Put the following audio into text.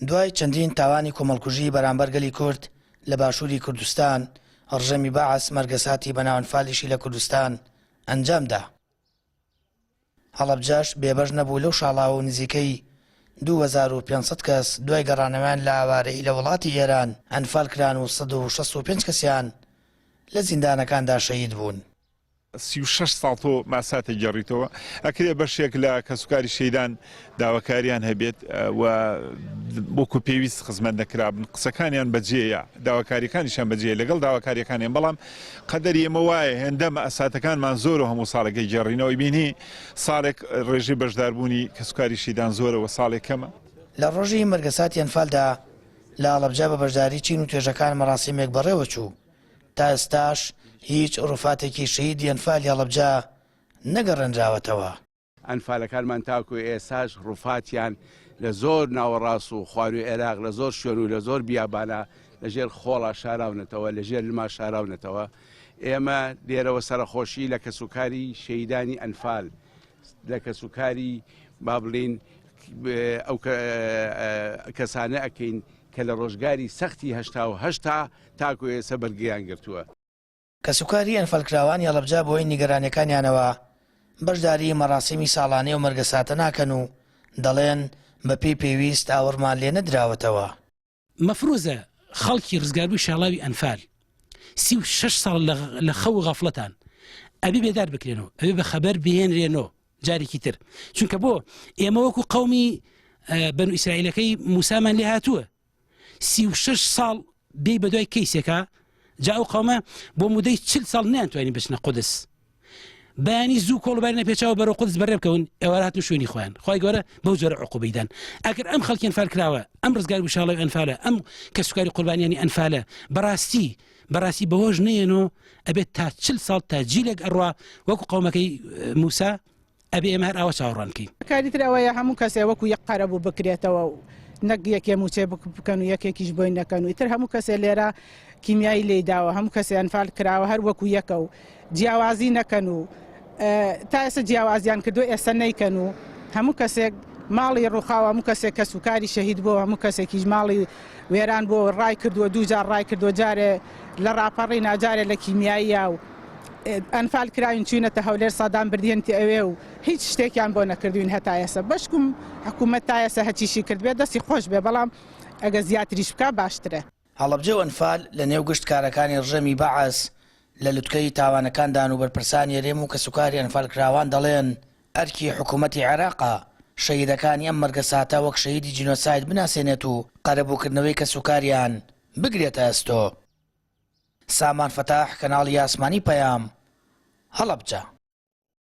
دوای چەندین تاوانی کۆمەڵکوژی بەرامبەر گەلی کورد لە باشووری کوردستان، ڕژێمی بەعس مەرگەساتی بەناو ئەنفالیشی لە کوردستان ئەنجامدا. هەڵەبجەش بێبەش نەبوو لەو شاڵاوە و نزیکەی 2500 کەس دوای گەڕانەوەیان لە ئاوارەیی لە وڵاتی ئێران ئەنفال کران و 165 کەسیان لە زیندانەکاندا شەهید بوون. 36 ساڵ تۆ ماساتە گێڕیتەوە ئەکرێ بەشێک لە کەسوکاری شەیدان داواکاریان هەبێت و وەکو پێویست خزمەت نەکرابن قسەکانیان بەجێیە داواکاریەکانیشان بەجێیە لەگەڵ داواکاریەکانیان بەڵام قەدەری ئێمە وایە هێندە مەئساتەکانمان زۆر و هەموو ساڵێک گێڕینەوەی بینی ساڵێک ڕێژەی بەشداربوونی کەسوکاری شەیدان زۆرە و ساڵێک کەمە. لە ڕۆژی مەرگەساتی ئەنفالدا لە هەڵەبجە بە بەشداری چین و توێژەکان مەراسیمێک بەڕێوەچوو. تا ئێستاش هیچ ڕوفاتێکی شەهیدی ئەنفالی هەڵەبجە نەگەڕێنراوەتەوە. ئەنفالەکانمان تاکو ئێستاش ڕوفاتیان لە زۆر ناوەڕاست و خواروی عێراق لە زۆر شوێن و لە زۆر بیابانا لە ژێر خۆڵا شاراونەتەوە لە ژێر لما شاراونەتەوە ئێمە لێرەوە سەرەخۆشی لە کەسوکاری شەیدانی ئەنفال لە کەسوکاری با بڵین ئەو کەسانە ئەکەین کە لە ڕۆژگاری سەختی 88 تا تاکو ئێستا بەرگەیان گرتووە. کەسوکاری ئەنفالکراوانی هەڵەبجە بەهۆی نیگەرانیەکانیانەوە بەشداری مەراسیمی ساڵانەی ئەو مەرگەساتە ناکەن و دەڵێن، بەپێی پێویست ئاوڕمان لێ نەدراوەتەوە. مەفروزە خەڵکی ڕزگاربووی شاڵاوی ئەنفال 36 ساڵ لە خەو و غەفڵەتان ئەبێ بێدار بکرێنەوە ئەبێ بە خەبەر بهێنرێنەوە جارێکی تر چونکە بۆ ئێمە وەکو قەومی بەنو ئیسرائیلەکەی موسامان لێ هاتووە 36 ساڵ بێی بەدوای کەیسێکا جا ئەو قەومە بۆ مودەی چل ساڵ نیانتوانی بچنە قودس بەیانی زوو کۆڵبارینە پێچاوە بەرەو قودس بەڕێ بکەون ئێوارە هاتن شوێنی خۆیان خی گەورە بەو جۆرە عقوبەیدان ئەگەر ئەم خەڵکی ئەنفال کراوە ئەم ڕزگار بشاڵی ئەنفالە ئەم کەسوکاری قوربانیانی ئەنفالە بەڕاستی بەڕاستی بەهۆش نەیەنەوە ئەبێت تا چل ساڵ تا جیلێک ئەڕوا وەکو قەومەکەی موسا ئەبێ ئێمە هەر ئاوا چاوەڕوان بکەین. کاری تر ئەوەیە هەموو کەسێ وەکو یەک قەرەبوو بکرێتەوە و نەک یەکێ مووچەی بکەن و یەکێکیش بۆی نەکەن و ئیتر هەموو کەسێ لێرە کیمیایی لێی داوە هەموو کەسێ ئەنفال کراوە هەر وەکو یەکە و جیاوازی نەکەن و تا ئێستا جیاوازیان کردو ئێستا نەیکەن و هەموو کەسێک ماڵی ڕووخاوە هەموو کەسێک کەس و کاری شەهید بووە هەموو کەسێکیش ماڵی وێران بووە ڕای کردووە دووجار ڕای کردووە جارێ لە ڕاپەڕینا جارێ لە کیمیاییە و ئەنفال کراوین چوینەتە هەولێر سەدام بردیەنتی ئەوێ و هیچ شتێکیان بۆ نەکردوین هەتا ئێسە بەشکم حکومەت تا ئێسە هەچیشی کردبێ دەستی خۆش بێ بەڵام ئەگە زیاتریش بکا باشترە. هەڵەبجە و ئەنفال لە نێو گشت کارەکانی ڕژێمی بەعس لە لوتکەی تاوانەکاندان و بەرپرسانی هەرێم و کەسوکاری ئەنفالکراوان دەڵێن ئەرکی حکومەتی عێراقە شەهیدەکانی ئەم مەرگەساتە وەک شەهیدی جینۆساید بناسێنێت و قەرەبووکردنەوەی کەسوکاریان بگرێتە ئەستۆ. سامان فەتاح، کەناڵی ئاسمانی پەیام، هەڵەبجە.